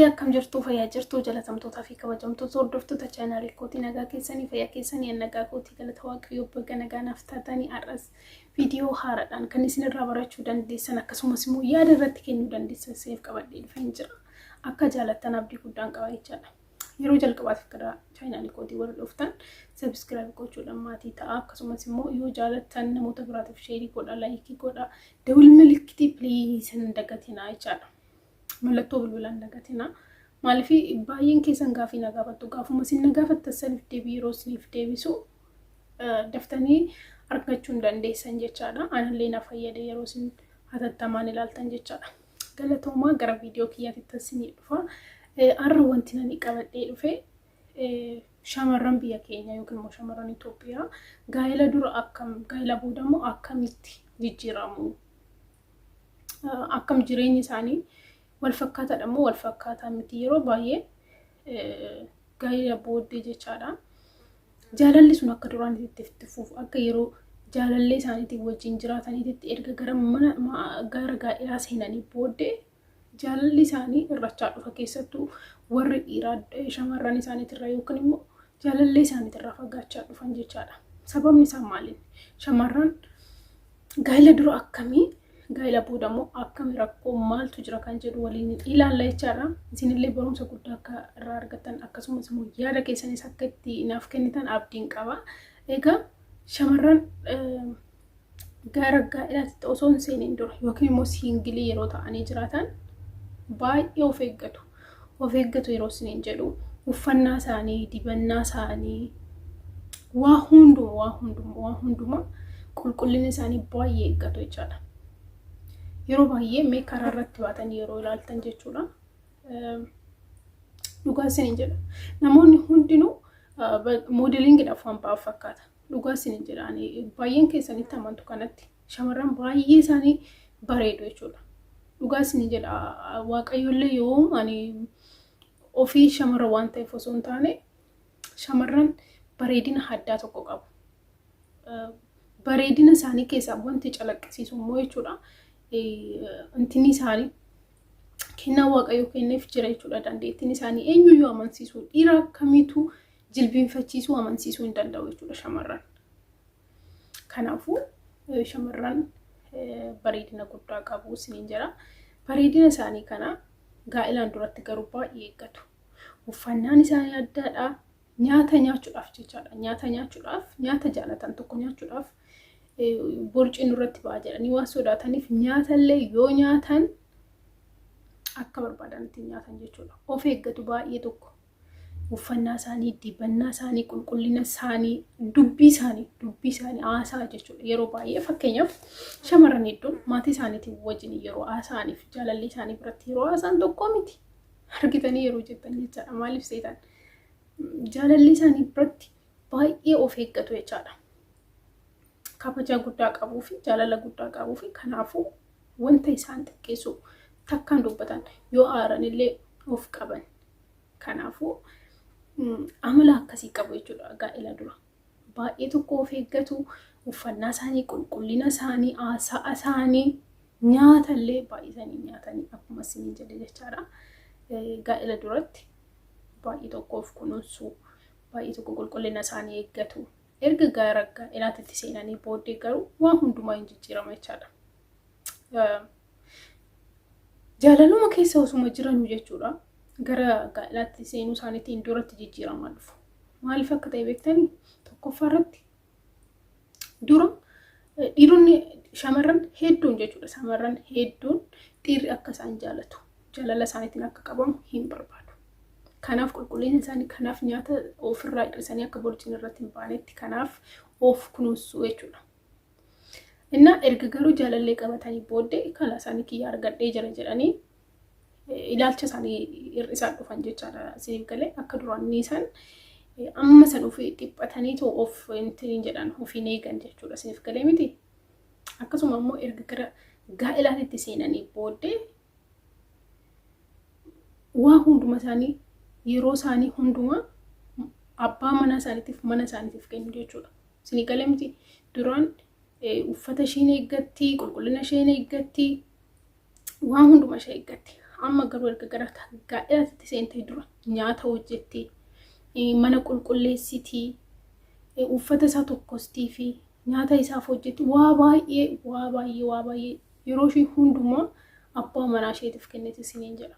Yooyyaa, akkam jirtuu? Fayyaa jirtuu? Jalatamtootaa fi kabajamtoota hordoftoota chaanaalii kootii, nagaa keessanii? Fayyaa keessanii? Nagaa kootii, galata Waaqayyoo. Baga nagaa naaf taatanii. Har'as viidiyoo haaraadhaan kan isin irraa barachuu dandeessan, akkasumas immoo yaada irratti kennuu dandeessan isiniif qabadhee dhufeen jira. Akka jaalattan abdii guddaan qaba jechaadha. Yeroo jalqabaatiif gara chaanaalii kootii warri dhuftan subscribe gochuudhaan maatii ta'a. Akkasumas immoo yoo jaalattan namoota biraatiif share godha, like godha, dawil milikkitii please hin dagatinaa jechaadha. Mallattoo bilbilaan dagatinaa. Maaliif baay'een keessan gaafii na gaafattu? Gaafuma isin na gaafattan saniif deebii yeroo isiniif deebisu daftanii argachuu hin dandeessan jechaadha. Anallee na fayyada yeroo isin hatattamaan ilaaltan jechaadha. Galatoomaa, gara viidiyoo kiyyaatti isinii dhufa. Har'a wanti nani qabadhee dhufe shamarran biyya keenya yookiin immoo shamarran Itoophiyaa gaa'ela dura akkam, gaa'ela booda immoo akkamitti jijjiiramu? Akkam jireenyi isaanii wal fakkaataadha moo wal fakkaataa miti? Yeroo baay'ee gaa'ela booddee jechaadha. Jaalalli sun akka duraan itti fufu, akka yeroo jaalallee isaaniitiin wajjin jiraataniitti, erga gara mana gara gaa'elaa seenanii booddee jaalalli isaanii irrachaa dhufa. Keessattuu warri dhiiraa shamarran isaaniitirraa yookiin immoo jaalallee isaaniitirraa fagaachaa dhufan jechaadha. Sababni isaa maali? Shamarran gaa'ela dura akkamii, gaa'ela booda immoo akkamii, rakkoo maaltu jira kan jedhu waliin ilaalla jechaadha. Isinillee barumsa guddaa akka irraa argattan, akkasumas immoo yaada keessanis akka itti naaf kennitan abdiin qaba. Egaa shamarran gara gaa'elaatti osoo hin seeniin dura yookiin immoo single yeroo ta'anii jiraatan baay'ee of eeggatu. Of eeggatu yeroo isiniin jedhu, uffannaa isaanii, dibannaa isaanii, waa hunduma, waa hunduma, waa hunduma qulqullina isaanii baay'ee eeggatu jechaadha. Yeroo baay'ee mee karaa irratti baatanii yeroo ilaaltan jechuudha. Dhugaa isiniin jedha. Namoonni hundinuu modelingiidhaaf waan ba'an fakkaata. Dhugaa isiniin jedha. Baay'een keessanitti amantu kanatti shamarran baay'ee isaanii bareedu jechuudha. Dhugaa isiniin jedha, Waaqayyoollee yoo ani ofii shamarra waan ta'eef osoo hin taane, shamarran bareedina addaa tokko qabu. Bareedina isaanii keessaa wanti calaqqisiisu immoo jechuudha. Intinni isaanii kennaa Waaqayyo kenneef jira jechuudha. Dandeettiin isaanii eenyuyyuu amansiisuu, dhiira akkamiitu jilbiinfachiisuu, amansiisuu hin danda'u jechuudha shamarran. Kanaafuu shamarran bareedina guddaa qabu isiniin jedha. Bareedina isaanii kana gaa'ilaan duratti garuu baay'ee eeggatu. Uffannaan isaanii addaadha. Nyaata nyaachuudhaaf jechaadha. Nyaata nyaachuudhaaf, nyaata jaalatan tokko nyaachuudhaaf borciin nurratti ba'a jedhanii waan sodaataniif, nyaatallee yoo nyaatan akka barbaadanitti nyaatan jechuudha. Of eeggatu baay'ee tokko. Uffannaa isaanii, dibannaa isaanii, qulqullina isaanii, dubbii isaanii haasaa jechuudha. Yeroo baay'ee fakkeenyaaf shamarran hedduun maatii isaaniitiin wajjin yeroo haasa'aniif jaalalli isaanii biratti yeroo haasa'an tokko miti. Argitanii yeroo jettan jechaadha. Maaliif seetan? Jaalalli isaanii biratti baay'ee of eeggatu jechaadha. Kabajaa guddaa qabuu fi jaalala guddaa qabuu fi kanaafuu wanta isaan xiqqeessu takkaan dubbatan, yoo aaran illee of qaban. Kanaafuu amala akkasii qabu jechuudha gaa'ela dura. Baay'ee tokko of eeggatu, uffannaa isaanii, qulqullina isaanii, haasa'a isaanii, nyaata illee baay'isanii nyaatanii akkuma isiniin jedhe jechaadha. Gaa'ela duratti baay'ee tokko of kunuunsu, baay'ee tokko qulqullina isaanii eeggatu. Erga gara gaa'elaatti seenanii booddee garuu waan hundumaa hin jijjiirama jechaadha. Jaalaluma keessa osuma jiranuu jechuudha. Gara gaa'elaatti seenuu isaaniitiin duratti jijjiiramaa dhufu. Maaliif akka ta'e beektanii? Tokkoffaa irratti dura dhiironni, shamarran hedduun jechuudha. Shamarran hedduun dhiirri akka isaan jaalatu, jaalala isaaniitiin akka qabamu hin barbaadu. Kanaaf qulqullina isaanii, kanaaf nyaata ofirraa hir'isanii akka borciin irratti hin baanetti, kanaaf of kunuunsuu jechuudha. Innaa erga garuu jaalallee qabatanii booddee kala isaanii kiyya argadhee jira jedhanii ilaalcha isaanii hir'isaa dhufan jechaadha. Isiniif galee? Akka duraan ni isaan amma san ofii dhiphatanii too of hin jedhan, ofiin eegan jechuudha. Isiniif galee miti? Akkasuma immoo erga gara gaa'elaatti seenanii booddee waa hunduma isaanii, yeroo isaanii hundumaa abbaa mana isaaniitiif, mana isaaniitiif kennu jechuudha. Isinii galee miti? Duraan uffata isheen eeggatti, qulqullina isheen eeggatti, waan hunduma ishee eeggatti. Amma garuu erga gara gaa'elaatti seentee dura nyaata hojjettee, mana qulqulleessitii, uffata isaa tokkostii fi nyaata isaaf hojjetti, waa baay'ee, waa baay'ee, waa baay'ee yeroo ishee hundumaa abbaa manaa isheetiif kennite isiniin jedha.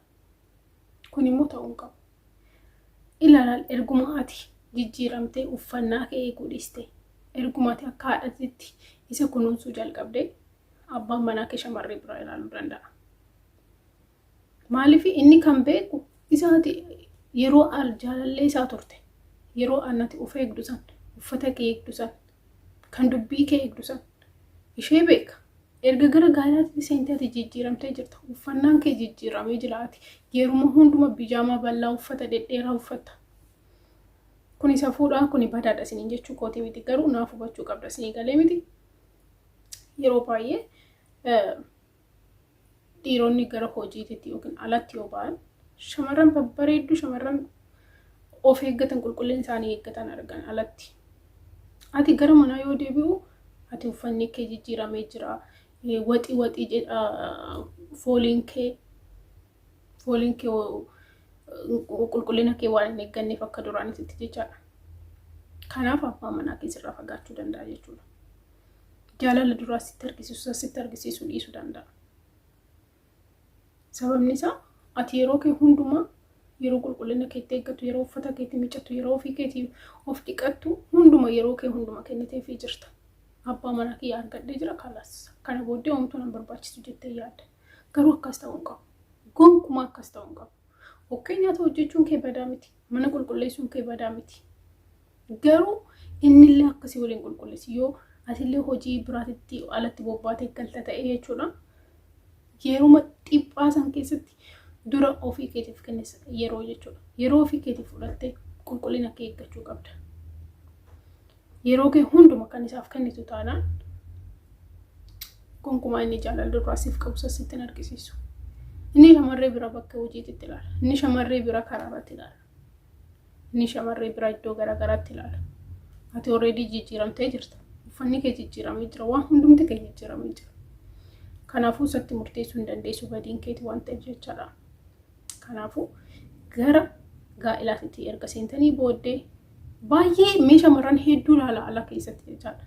Kun immoo ta'uu hin qabu. Ilaalaal, erguma ati jijjiiramtee uffannaa kee eeguu dhiiste, erguma ati akka haadhatitti isa kunuunsuu jalqabde, abbaan manaa kee shamarree biraa ilaaluu danda'a. Maaliif? Inni kan beeku isaati yeroo jaalallee isaa turte, yeroo ati of eegdu san, uffata kee eegdu san, kan dubbii kee eegdu san ishee beeka. Erga gara gaa'elaatti seentee ati jijjiiramtee jirta. Uffannaan kee jijjiiramee jira ati. Yeruma hunduma bijaamaa bal'aa, uffata dhedheeraa uffatta. Kuni safuudhaa, kuni badaadha isiniin jechuu kootii miti, garuu naaf hubachuu qabda, isinii galee miti. Yeroo baay'ee dhiironni gara hojiititti yookiin alatti yoo ba'an shamarran babbareedduu, shamarran of eeggatan, qulqullina isaanii eeggatan argan alatti. Ati gara manaa yoo deebi'u ati uffanni kee jijjiiramee jira. Waxii waxii jedha, fooliin kee qulqullina kee waan hin eegganneef akka duraanitti jechaadha. Kanaaf abbaa manaa kee sirraa fagaachuu danda'a jechuudha. Jaalala duraa sitti argisiisuu dhiisuu danda'a. Sababni isaa ati yeroo kee hundumaa, yeroo qulqullina keetti eeggattu, yeroo uffata keetti miiccattu, yeroo ofii keetii of dhiqattu hunduma yeroo kee hunduma kenniteefii jirta. Abbaa manaa kiyya argadhee jira, kalaas, kana booddee homtuu nan barbaachisu jettee yaadda. Garuu akkas ta'uu hin qabu. Gonkumaa akkas ta'uu hin qabu. Okay, nyaata hojjechuun kee badaa miti. Mana qulqulleessuun kee badaa miti. Garuu innillee akkasii waliin qulqulleessi, yoo atillee hojii biraatitti alatti bobbaatee galta ta'e jechuudha. Yeruma dhiphaa san keessatti dura ofii keetiif kennisa yeroo jechuudha. Yeroo ofii keetiif fudhattee qulqullina kee eeggachuu qabda. Yeroo kee hunduma kan isaaf kennitu taanaan gonkumaa inni jaalala duraa siif qabu sitti hin argisiisu. Inni shamarree bira bakka hojiitti ilaala. Inni shamarree bira karaa irratti ilaala. Inni shamarree bira iddoo garaagaraatti ilaala. Ati already jijjiiramtee jirta. Uffanni kee jijjiiramee jira. Waan hundumti kee jijjiiramee jira. Kanaafuu isatti murteessuu hin dandeessu, badiin keeti waan ta'eef jechaadha. Kanaafuu gara gaa'ilaatti erga seentanii booddee baay'ee mee shamarran hedduu ilaala ala keessatti jechaadha.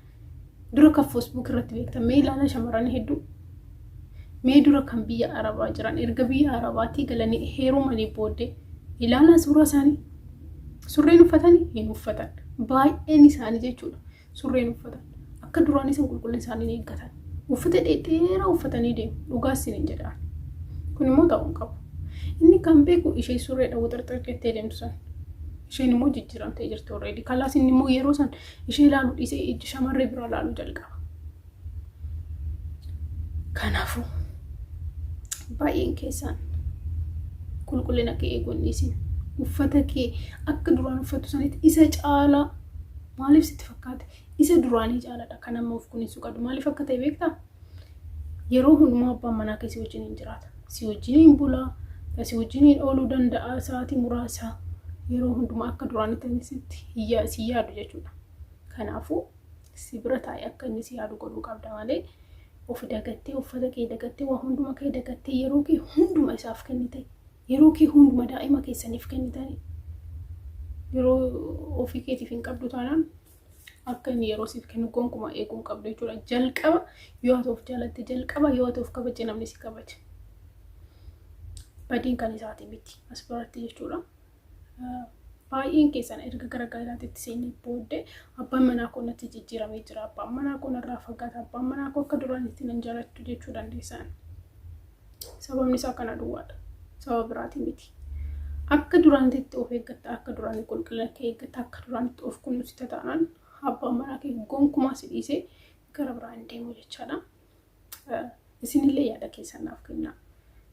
Dura kan Facebook irratti beektan mee ilaala shamarran hedduu. Mee dura kan biyya Arabaa jiran erga biyya Arabaatii galanii heerumanii booddee ilaalaa suuraa isaanii. Surreen uffatanii hin uffatan. Baay'een isaanii jechuudha. Surreen uffatan. Akka duraan isin qulqullina isaanii hin eeggatan. Uffata dhedheeraa uffatanii deemu. Dhugaas isin jedhaan. Kun immoo ta'uu hin qabu. Inni kan beeku ishee surreedha wuxirxir jettee deemtu san. Isheen immoo jijjiiramtee jirti already. Kalaas inni immoo yeroo san ishee ilaaluu dhiisee ijji shamarree biraa ilaaluu jalqaba. Kanaafuu baay'een keessaan qulqullina kee eeguun dhiisin. Uffata kee akka duraan uffatu sanitti isa caalaa, maaliif sitti fakkaate, isa duraanii caalaadha kan amma of kunuunsuu qabdu. Maaliif akka ta'e beektaa? Yeroo hundumaa abbaan manaa kee si wajjin hin jiraata. Si wajjin hin bulaa, si wajjin hin ooluu danda'a sa'aatii muraasa. Yeroo hundumaa akka duraanitti sitti si yaadu jechuudha. Kanaafuu si bira taa'ee akka inni si yaadu godhuu qabda malee of dagattee, uffata kee dagattee, waa hunduma kee dagattee, yeroo kee hunduma isaaf kennite, yeroo kee hunduma daa'ima keessaniif kennitanii yeroo ofii keetiif hin qabdu taanaan akka inni yeroo siif kennu gonkumaa eeguu hin qabdu jechuudha. Jalqaba yoo ati of jaalatte, jalqaba yoo ati of kabaje, namni si kabaja. Badiin kan isaati miti as biratti jechuudha. Baay'een keessan erga gara gaa'ilaatti seenee booddee abbaan manaa koo natti jijjiiramee jira, abbaan manaa koo narraa fagaata, abbaan manaa koo akka duraanitti nan jaallattu jechuu dandeessan. Sababni isaa kana duwwaadha. Sababa biraatii miti. Akka duraanitti of eeggatta, akka duraanii qulqullina kee eeggatta, akka duraanitti of kunuunsita taanaan abbaan manaa kee gonkumaa si dhiisee gara biraa hin deemu jechaadha. Isinillee yaada keessan naaf kennaa.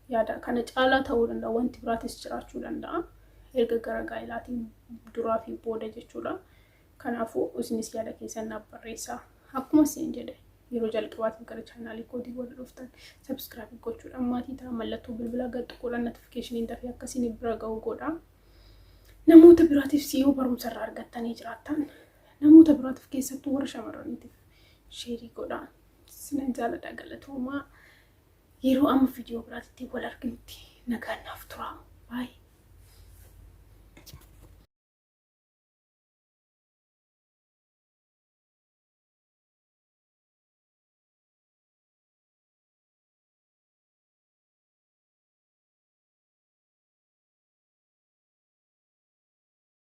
Yaada kana caalaa ta'uu danda'a, wanti biraatis jiraachuu danda'a. Erga gara gaa'elaatiin duraa fi booda jechuudha. Kanaafuu isinis yaada keessan naaf barreessaa. Akkuma isin jedhe, yeroo jalqabaatiif gara chaanaalii kootii warri dhuftan subscribe gochuudhaan maatii ta'a, mallattoo bilbilaa gad tuquudhaan notificationiin dafee akka isin bira ga'u godha. Namoota biraatiif yoo barumsa irraa argattanii jiraattan namoota biraatiif, keessattuu warra shamarraniitiif share godha. Sinan jaaladha, galatoomaa. Yeroo amma viidiyoo biraatti wal arginutti Nagaan naaf tura. Baay'ee.